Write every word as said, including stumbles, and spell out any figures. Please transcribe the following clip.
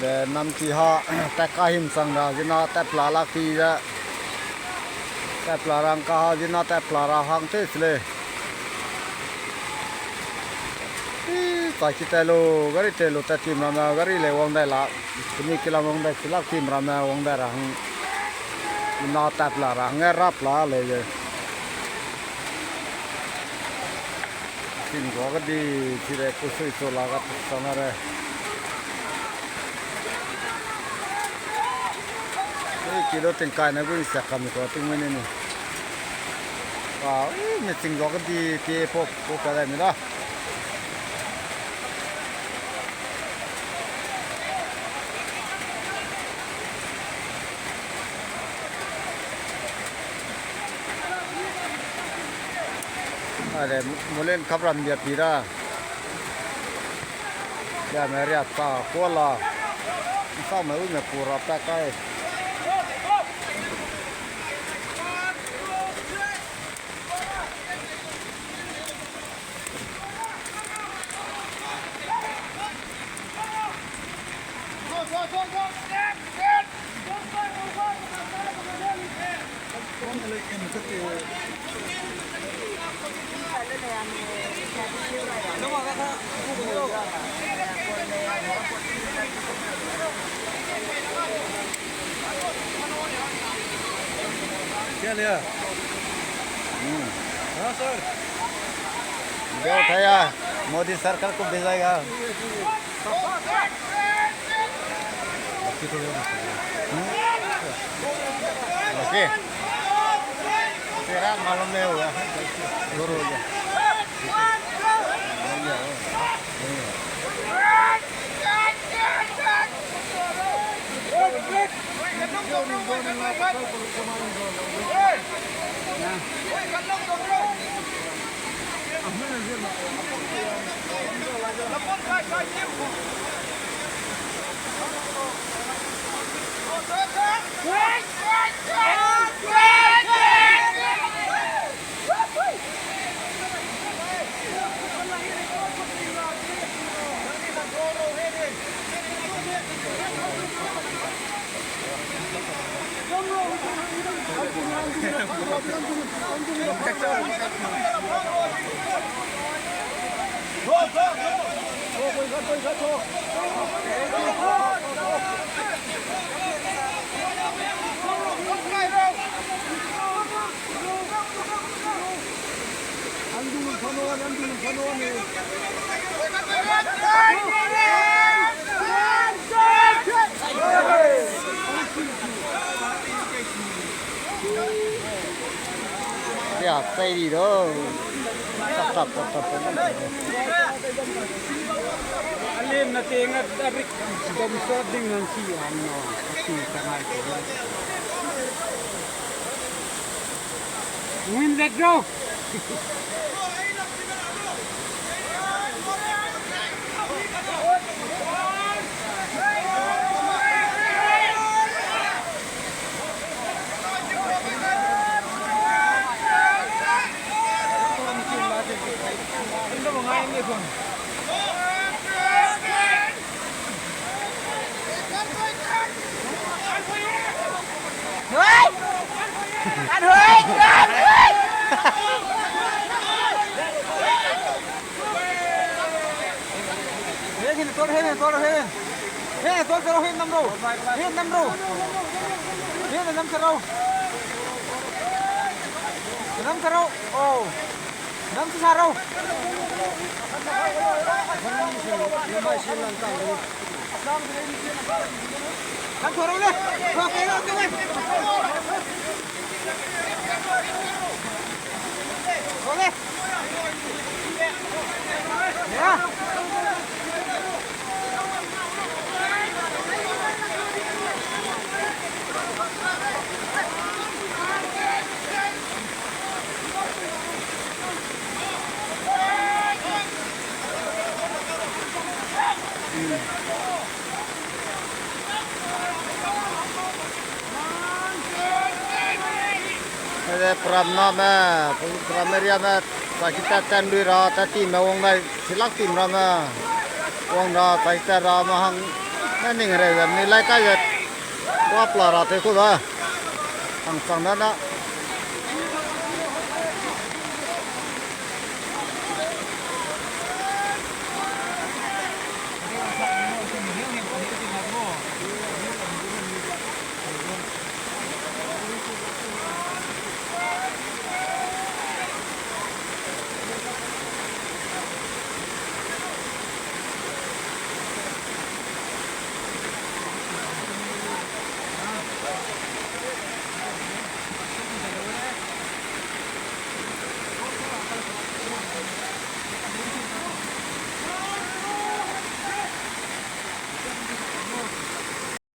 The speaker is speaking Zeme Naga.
Namti ha, tat kahim sang ra, zina tat pla lak ti ze. Tat pla rang ka ha, zina tat pla ra hang te se lei. Ih, tai ki tai lu, gari te lu tat tim ramme, gari lei wang dai la. Kini kilam wang dai, silak tim ramme, wang dai ra hang. Ina tat pla ra hang, e rap la lei ze. Tingguak di, chire kusui chu la ga tuk sana re. Ui, kilo tingkai na gu sia kam ko tingmui ne ni. Ka, ui, me tingguak di, ti pop, pop ka dai mi da. Ale, mulen kapram dia pi da. Dia me ria ta kuala. Sa me u me pura pa kai. क्या लिया? हम्म। हाँ, सर। जो उठाया, मोदी सरकार को भेजाएगा। हम्म। ओके। तेरा मालूम नहीं होगा। गुरु हो गया। Ya, sai di do. Tap, tap, tap, tap, tap. Alim na te nga rik dom so ding nang si an no. Si ka ngai ko. Win that draw. He, he, tol, he, tol, he. He, tol, tol, he, nam ro. He, nam ro. He, nam sa ro. Nam sa ro. Oh. Nam sa ro. Nam sa ro le. Nam sa ro le. Ede pramname, pramname riame, takitat ten lui ra, tat time wang dai, silak tim rame, wang ra, takitat rame hang, Na ning rei ze, ni lai kai ze, wa pla ra tew ku da. Hangchang da na.